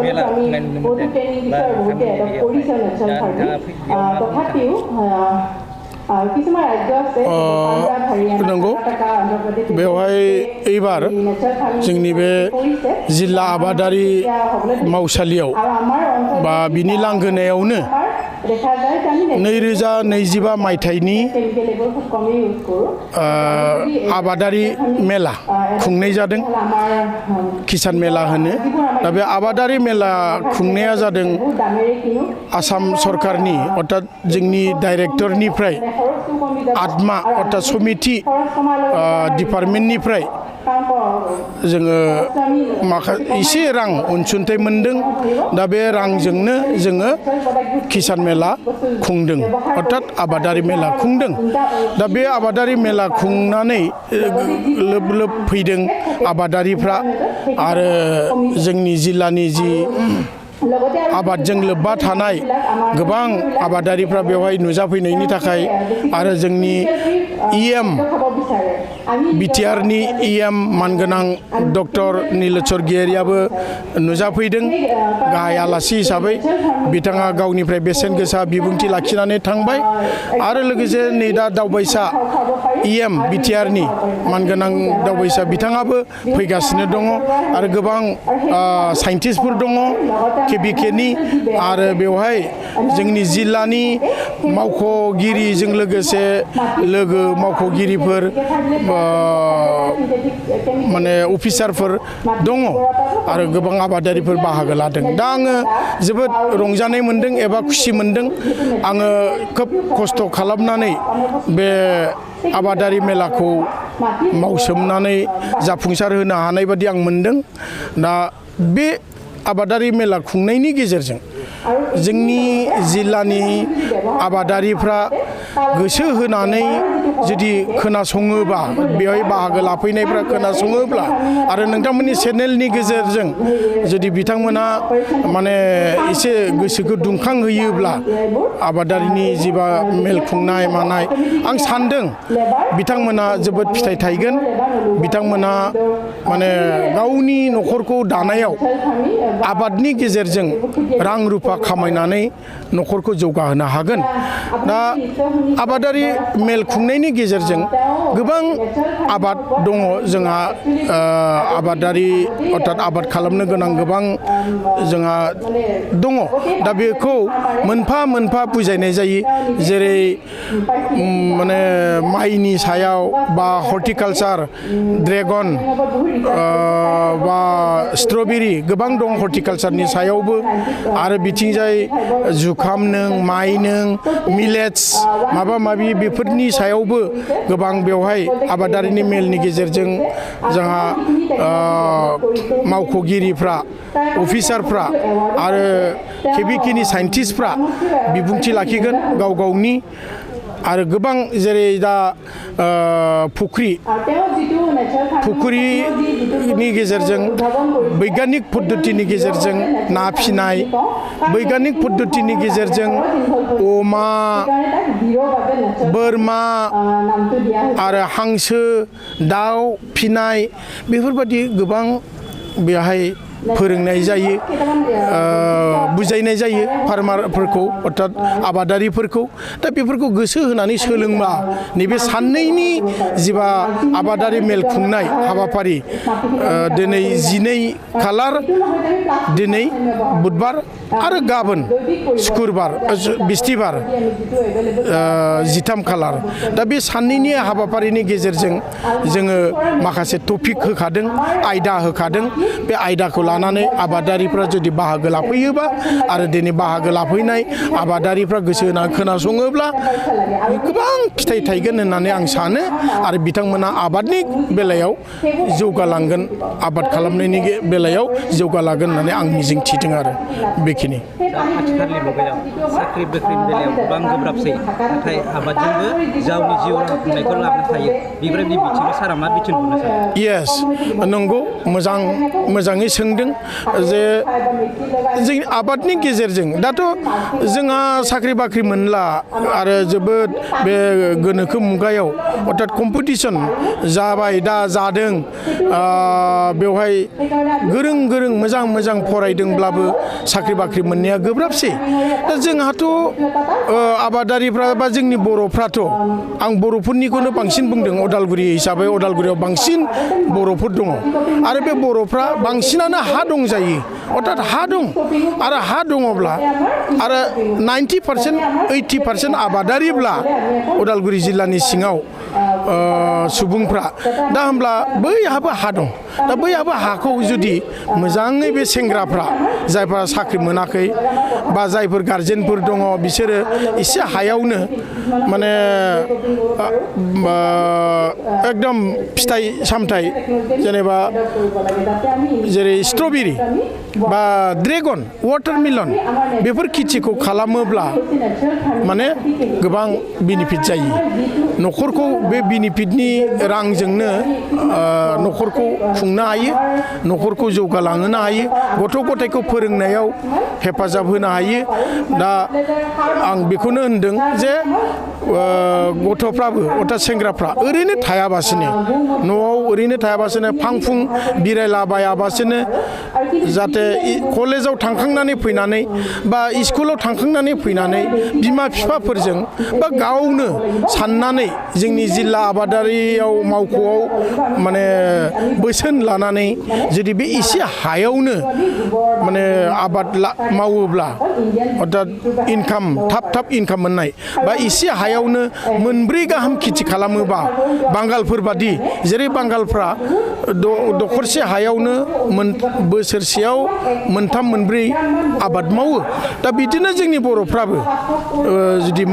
मेला खुंनाय नुनो मोनदों बा नंगौ बेवहाय एबार जोंनि बे जिल्ला आबादारि मावसालियाव बा बिनि लांगोनायावनो 2025 मायथाइनि आबादारि मेला खुंनाय जादों किसान मेला होनो दा बे आबादारि मेला खुंनाया जादों आसाम सरकारनि अर्थात जोंनि डाइरेक्टरनिफ्राय आत्मा अर्थात समिति डिपार्टमेन्टनिफ्राय जोङो एसे रां अनसुंथाइ मोनदों दा बे रांजोंनो जोङो किसान मेला खुंदों अर्थात आबादारि मेला खुंदों दा बे आबादारि मेला खुंनानै लोब लोब फैदों आबादारिफ्रा आरो जोंनि जिल्लानि जि आबादजों लोब्बा थानाय गोबां आबादारिफ्रा बेवहाय नुजाफैनायनि थाखाय आरो जोंनि इएम बिटिआरनि इएम मानगोनां डक्टर नीलेश्वर गियारियाबो नुजाफैदों गाहाय आलासि हिसाबै बिथाङा गावनिफ्राय बेसेन गोसा बिबुंथि लाखिनानै थांबाय आरो लोगोसे नै दा दावबायसा इएम बिटिआरनि मानगोनां दावबायसा बिथाङाबो फैगासिनो दङ आरो गोबां साइन्टिस्टफोर दङ केबिकेनि आरो बेवहाय जोंनि जिल्लानि मावख'गिरिजों लोगोसे लोगो मावख'गिरिफोर माने अफिसारफोर दङ आरो गोबां आबादारिफोर बाहागो लादों दा आङो जोबोद रंजानाय मोनदों एबा खुसि मोनदों आङो खोब खस्थ' खालामनानै बे आबादारि मेलाखौ मावसोमनानै जाफुंसार होनो हानाय बादि आं मोनदों दा बे आबादारि मेला खुंनायनि गेजेरजों जोंनि जिल्लानि आबादारिफ्रा गोसो होनानै जुदि खोनासङोबा बेवहाय बाहागो लाफैनायफ्रा खोनासङोब्ला आरो नोंथांमोननि चेनेलनि गेजेरजों जुदि बिथांमोना माने एसे गोसोखौ दुंखांहोयोब्ला आबादारिनि जिबा मेल खुंनाय मानाय आं सानदों बिथांमोना जोबोद फिथाइ थायगोन बिथांमोना माने गावनि न'खरखौ दानायाव आबादनि गेजेरजों रां रुफा खामायनानै न'खरखौ जौगाहोनो हागोन दा आबादारि मेल खुंनायनि गेजेरजों गोबां आबाद दङ जोंहा आबादारि अर्थात आबाद खालामनो गोनां गोबां जोंहा दङ दा बेखौ मोनफा मोनफा बुजायनाय जायो जेरै माने माइनि सायाव बा हर्टिकालचार ड्रेगन बा स्ट्रबेरि गोबां दं हर्टिकालचारनि सायावबो आरो बिथिंजाय जुखाम नों माइ नों मिलेट्स माबा माबि बेफोरनि सायावबो गोबां बेवहाय आबादारिनि मेलनि गेजेरजों जोंहा मावख'गिरिफ्रा अफिसारफ्रा आरो केबिकेनि साइन्टिस्टफ्रा बिबुंथि लाखिगोन गाव गावनि आरो गोबां जेरै दा फुख्रिनि गेजेरजों बैग्यानिक पद्धतिनि गेजेरजों ना फिनाय बैग्यानिक पद्धतिनि गेजेरजों अमा बोरमा आरो हांसो दाउ फिनाय बेफोरबादि गोबां बेहाय फोरोंनाय जायो बुजायनाय जायो फार्मारफोरखौ अर्थात आबादारिफोरखौ दा बेफोरखौ गोसो होनानै सोलोंब्ला नैबे साननैनि जिबा आबादारि मेल खुंनाय हाबाफारि दिनै 12 खालार दिनै बुधबार आरो गाबोन शुक्रबार बिस्थिबार 13 खालार दा बे साननैनि हाबाफारिनि गेजेरजों जोङो माखासे टपिक होखादों आयदा होखादों बे आयदाखौ लानानै आबादारिफ्रा जुदि बाहागो लाफैयोबा आरो दिनै बाहागो लाफैनाय आबादारिफ्रा गोसो होनानै खोनासङोब्ला गोबां फिथाइ थायगोन होननानै आं सानो आरो बिथांमोना आबादनि बेलायाव जौगालांगोन आबाद खालामनायनि बेलायाव जौगालांगोन होननानै आं मिजिं थिदों आरो बेखिनि आथिखालनि मुगायाव साख्रि बाख्रिनि बेलायाव गोबां गोब्राबसै नाथाय आबादजोंबो गावनि जिउ राहा खुंनायखौ लानो हायो बेबायदि बिथिङाव सारा मा बिथोन होनो सानो येस नंगौ मोजाङै सोंदों बुंदों जे जों आबादनि गेजेरजों दाथ' जोंहा साख्रि बाख्रि मोनला आरो जोबोद बे गोनोखो मुगायाव अर्थात कम्पिटिसन जाबाय दा जादों बेवहाय गोरों गोरों मोजां फरायदोंब्लाबो साख्रि बाख्रि मोननाया गोब्राबसै दा जोंहाथ' आबादारिफ्रा बा जोंनि बर'फ्राथ' आं बर'फोरनिखौनो बांसिन बुंदों उदालगुरि हिसाबै उदालगुरियाव बांसिन बर'फोर दङ आरो बे बर'फ्रा बांसिनानो हा दं जायो अर्थात हा दं आरो हा दङब्ला आरो 90% 80% आबादारिब्ला उदालगुरि जिल्लानि सिङाव सुबुंफ्रा दा होमब्ला बैहाबो हा दं दा बैहाबो हाखौ जुदि मोजाङै बे सेंग्राफ्रा जायफ्रा साख्रि मोनाखै बा जायफोर गार्जेनफोर दङ बिसोरो एसे हायावनो माने एकदम फिथाइ सामथाइ जेनेबा जेरै स्ट्रबेरि बा ड्रेगन वाटारमेलन बेफोर खेथिखौ खालामोब्ला माने गोबां बेनिफिट जायो न'खरखौ बे बेनिफिटनि रांजोंनो न'खरखौ खुंनो हायो न'खरखौ जौगालांहोनो हायो गथ' गथायखौ फोरोंनायाव हेफाजाब होनो हायो दा आं बेखौनो होनदों जे गथ'फ्राबो अर्थात सेंग्राफ्रा ओरैनो थायाबासिनो न'आव ओरैनो थायाबासिनो फांफुं बिरायलाबायाबासिनो जाहाथे कलेजाव थांखांनानै फैनानै बा स्कुलाव थांखांनानै फैनानै बिमा बिफाफोरजों बा गावनो साननानै जोंनि जिल्ला आबादारियाव मावख'आव माने बोसोन लानानै जुदि बे एसे हायावनो माने आबाद मावोब्ला अर्थात इनकाम थाब इनकाम मोननाय बा एसे हायावनो मोनब्रै गाहाम खेथि खालामोबा बांगालफोर बादि जेरै बांगालफ्रा दखरसे हायावनो बोसोरसेयाव मोनथाम मोनब्रै आबाद मावो दा बिदिनो जोंनि बर'फ्राबो जुदि